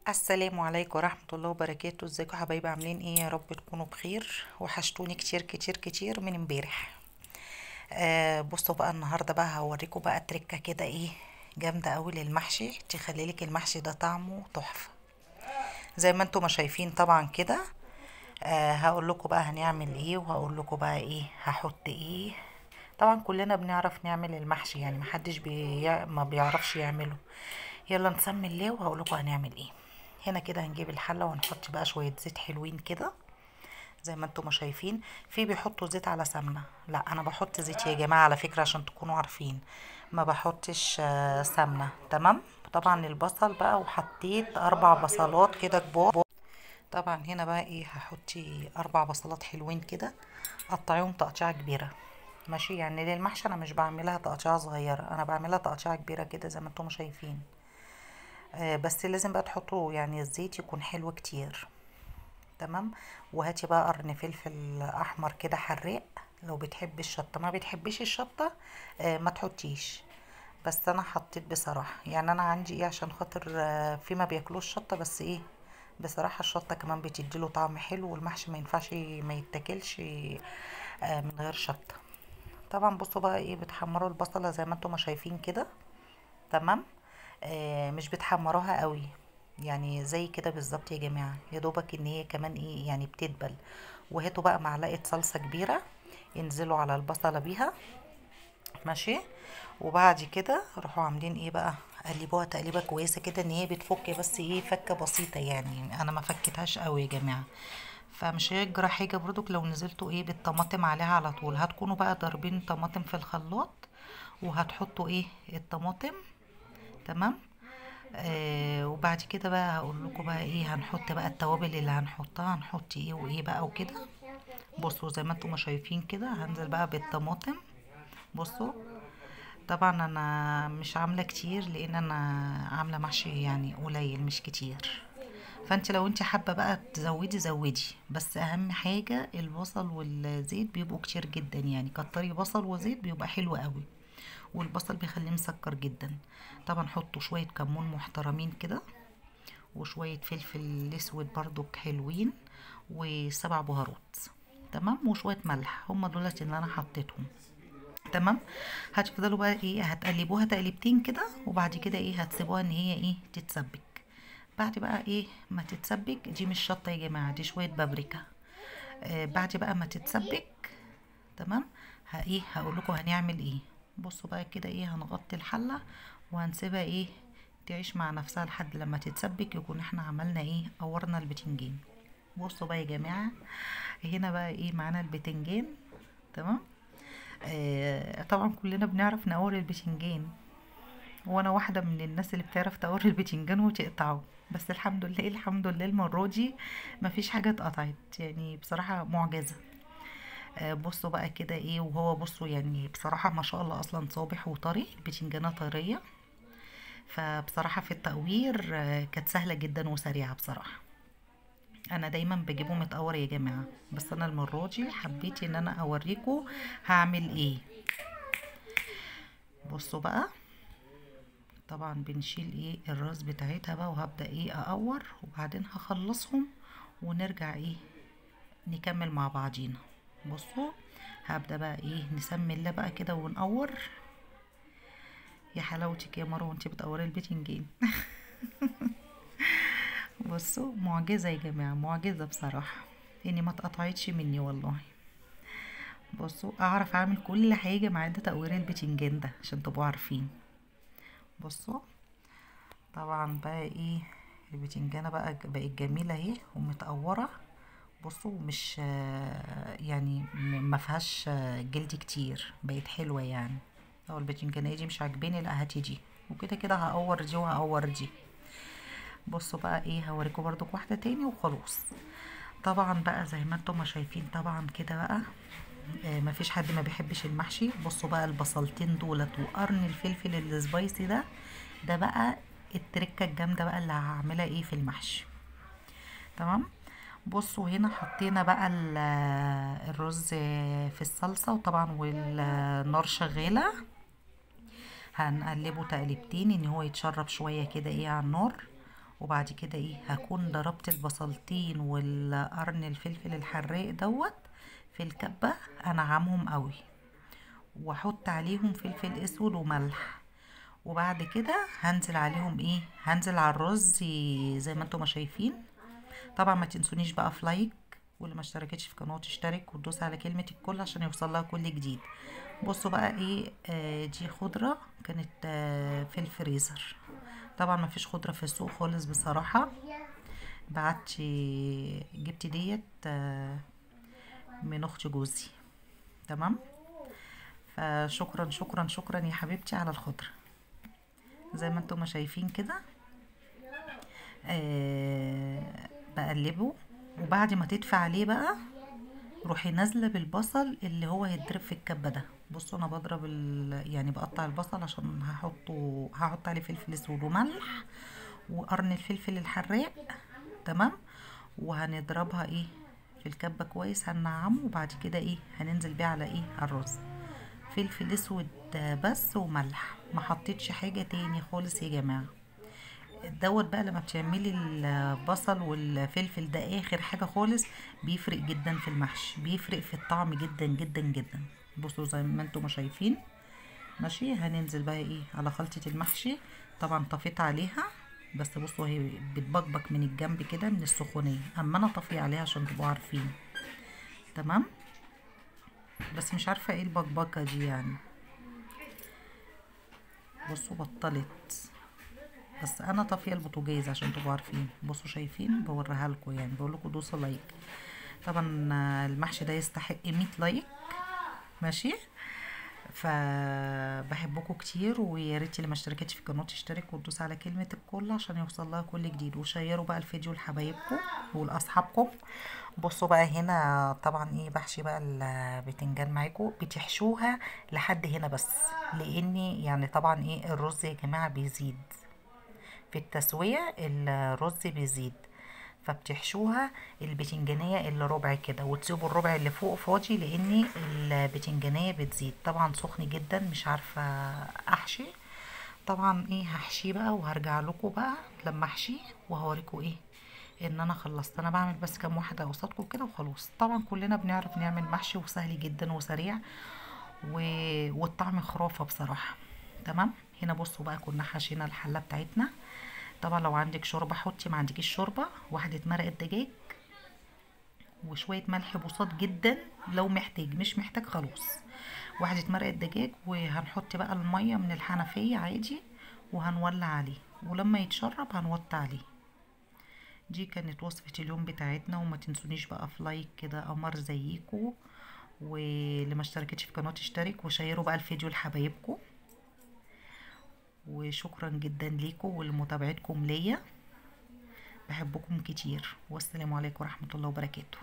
السلام عليكم ورحمة الله وبركاته. ازيكم حبايبي؟ عاملين ايه؟ يا رب تكونوا بخير. وحشتوني كتير كتير كتير من امبارح. بصوا بقى، النهارده بقى هوريكم بقى تركه كده ايه جامدة قوي للمحشي، تخلي لك المحشي ده طعمه تحفة زي ما انتم ما شايفين طبعا كده. هقول لكم بقى هنعمل ايه، وهقول لكم بقى ايه هحط ايه. طبعا كلنا بنعرف نعمل المحشي، يعني محدش ما بيعرفش يعمله. يلا نسمي الله وهقول لكم هنعمل ايه. هنا كده هنجيب الحلة ونحط بقى شوية زيت حلوين كده زي ما انتم ما شايفين. في بيحطوا زيت على سمنه، لا انا بحط زيت يا جماعة على فكرة عشان تكونوا عارفين، ما بحطش سمنه. تمام. طبعا البصل بقى، وحطيت 4 بصلات كده كبار. طبعا هنا بقى ايه، هحطي 4 بصلات حلوين كده، قطعيهم تقطيعه كبيرة ماشي. يعني للمحشي انا مش بعملها تقطيعه صغيرة، انا بعملها تقطيعه كبيرة كده زي ما انتم شايفين. بس لازم بقى تحطوا يعني الزيت يكون حلو كتير. تمام. وهاتي بقى قرن فلفل احمر كده حراق، لو بتحبي الشطه. ما بتحبيش الشطه ما تحطيش، بس انا حطيت بصراحة، يعني انا عندي ايه عشان خاطر في ما بياكلوش شطه، بس ايه بصراحة الشطه كمان بتديله طعم حلو، والمحشي ما ينفعش ما يتاكلش من غير شطه. طبعا بصوا بقى ايه، بتحمروا البصله زي ما انتم ما شايفين كده. تمام. مش بتحمروها قوي، يعني زي كده بالظبط يا جماعة، يا دوبك ان هي كمان ايه يعني بتدبل. وهاتوا بقى معلقه صلصه كبيرة، انزلوا على البصله بيها ماشي. وبعد كده روحوا عاملين ايه بقى، قلبوها تقليبه كويسة كده ان هي بتفك، بس ايه فكه بسيطة، يعني انا ما فكتهاش قوي يا جماعة، فمش هيجرى حاجة برضك لو نزلتوا ايه بالطماطم عليها على طول. هتكونوا بقى ضاربين طماطم في الخلاط، وهتحطوا ايه الطماطم. تمام. وبعد كده بقى هقول لكم بقى ايه هنحط بقى التوابل اللي هنحطها، هنحط ايه وايه بقى وكده. بصوا زي ما انتم ما شايفين كده، هنزل بقى بالطماطم. بصوا طبعا انا مش عامله كتير لان انا عامله محشي يعني قليل مش كتير، فانت لو انت حابة بقى تزودي زودي، بس اهم حاجة البصل والزيت بيبقوا كتير جدا، يعني كتري بصل وزيت بيبقى حلو قوي، والبصل بيخليه مسكر جدا. طبعا حطوا شوية كمون محترمين كده، وشوية فلفل اسود برضو حلوين، و7 بهارات. تمام. وشوية ملح، هما دولت اللي انا حطيتهم. تمام. هتفضلوا بقى ايه هتقلبوها تقلبتين كده، وبعد كده ايه هتسيبوها ان هي ايه تتسبك. بعد بقى ايه ما تتسبك، دي مش شطه يا جماعة، دي شوية بابريكا. بعد بقى ما تتسبك تمام، ايه هقول لكم هنعمل ايه. بصوا بقى كده ايه، هنغطي الحلة وهنسيبها ايه تعيش مع نفسها لحد لما تتسبك، يكون احنا عملنا ايه قورنا البتنجان. بصوا بقى يا جماعة، هنا بقى ايه معانا البتنجان. تمام. طبعا كلنا بنعرف نقور البتنجان، وانا واحدة من الناس اللي بتعرف تقور البتنجان وتقطعه، بس الحمد لله الحمد لله المرة دي مفيش حاجة اتقطعت، يعني بصراحة معجزه. بصوا بقى كده ايه، وهو بصوا يعني بصراحة ما شاء الله اصلا صابح وطري، البتنجانه طرية، فبصراحة في التقوير كانت سهلة جدا وسريعة بصراحة. انا دايما بجيبه متقور يا جماعة، بس انا المرة دي حبيت ان انا اوريكم هعمل ايه. بصوا بقى طبعا بنشيل ايه الراس بتاعتها بقى، وهبدا ايه اقور، وبعدين هخلصهم ونرجع ايه نكمل مع بعضينا. بصوا هبدا بقى ايه نسمي الله بقى كده ونقور. يا حلاوتك يا مروه وانتي بتقوري البتنجان. بصوا معجزه يا جماعة، معجزه بصراحة، اني ما اتقطعتش مني والله. بصوا اعرف اعمل كل حاجة ما عدا تقوير البتنجان ده عشان تبقوا عارفين. بصوا طبعا بقى ايه البتنجانه بقى بقت جميلة اهي ومتقوره. بصوا مش يعني ما فيهاش جلد كتير، بقت حلوة يعني. لو البتنجانيه دي مش عاجباني لا هاتي دي، وكده كده هقور دي وهقور دي. بصوا بقى ايه هوريكم برضك واحدة تاني وخلاص. طبعا بقى زي ما انتم ما شايفين طبعا كده بقى مفيش حد ما بيحبش المحشي. بصوا بقى البصلتين دولت وقرن الفلفل السبايسي ده، ده بقى التركة الجامدة بقى اللي هعملها ايه في المحشي. تمام. بصوا هنا حطينا بقى الرز في الصلصه، وطبعا والنار شغالة، هنقلبه تقلبتين ان هو يتشرب شوية كده ايه على النار. وبعد كده ايه هكون ضربت البصلتين والقرن الفلفل الحراق دوت في الكبه، انعمهم قوي واحط عليهم فلفل اسود وملح. وبعد كده هنزل عليهم ايه، هنزل على الرز زي ما انتم ما شايفين. طبعا ما تنسونيش بقى في like، واللي ما اشتركتش في قناتي تشترك وتدوس على كلمة الكل عشان يوصل لها كل جديد. بصوا بقى ايه، دي خضرة كانت في الفريزر. طبعا ما فيش خضرة في السوق خالص بصراحة، بعت جبت ديت من اخت جوزي. تمام، فشكرا شكرا شكرا يا حبيبتي على الخضرة. زي ما انتم ما شايفين كده بقلبه. وبعد ما تدفع عليه بقى روحي نازله بالبصل اللي هو هيتضرب في الكبه ده. بصوا انا بضرب يعني بقطع البصل عشان هحط عليه فلفل اسود وملح وقرن الفلفل الحراق. تمام، وهنضربها ايه في الكبه كويس، هننعمه. وبعد كده ايه هننزل بيه على ايه، على الرز. فلفل اسود بس وملح، ما حطيتش حاجة تاني خالص يا جماعة. دوت بقى لما بتعملي البصل والفلفل ده اخر حاجة خالص، بيفرق جدا في المحشي، بيفرق في الطعم جدا جدا جدا. بصوا زي ما انتم ما شايفين. ماشي، هننزل بقى ايه على خلطه المحشي. طبعا طفيت عليها، بس بصوا هي بتبقبق من الجنب كده من السخونيه، اما انا طفي عليها عشان تبقوا عارفين. تمام، بس مش عارفه ايه البقبقه دي يعني. بصوا بطلت، بس انا طافية البوتاجاز عشان تبقوا عارفين. بصوا شايفين، بوريها لكم يعني، بقول لكم دوسوا like. طبعا المحشي ده يستحق 100 like. ماشي، فبحبكم كتير، ويا ريت اللي ما اشتركتش في القناة تشترك وتدوس على كلمة الكل عشان يوصل لها كل جديد. وشيروا بقى الفيديو لحبايبكم ولاصحابكم. بصوا بقى هنا طبعا ايه بحشي بقى البتنجان معاكم، بتحشوها لحد هنا بس، لان يعني طبعا ايه الرز يا جماعة بيزيد في التسوية، الرز بيزيد، فبتحشوها البتنجانيه اللي ربع كده، وتسيبوا الربع اللي فوق فاضي لان البتنجانيه بتزيد. طبعا سخن جدا، مش عارفه احشي. طبعا ايه هحشيه بقى وهرجع لكم بقى لما احشيه وهوريكم ايه ان انا خلصت. انا بعمل بس كام واحدة قصادكم كده وخلاص. طبعا كلنا بنعرف نعمل محشي، وسهل جدا وسريع والطعم خرافه بصراحة. تمام، هنا بصوا بقى كنا حشينا الحلة بتاعتنا. طبعا لو عندك شوربة حطي، ما عندكيش شوربة واحدة مرقه دجاج وشوية ملح بساط جدا لو محتاج، مش محتاج خلاص. واحدة مرقه دجاج، وهنحط بقى المية من الحنفية عادي وهنولع عليه، ولما يتشرب هنوطي عليه. دي كانت وصفه اليوم بتاعتنا. وما تنسونيش بقى في like كده قمر زيكو، واللي ما اشتركتش في قناتي اشترك، وشيروا بقى الفيديو لحبايبكم. وشكرا جدا ليكم ولمتابعتكم ليا، بحبكم كتير، والسلام عليكم ورحمة الله وبركاته.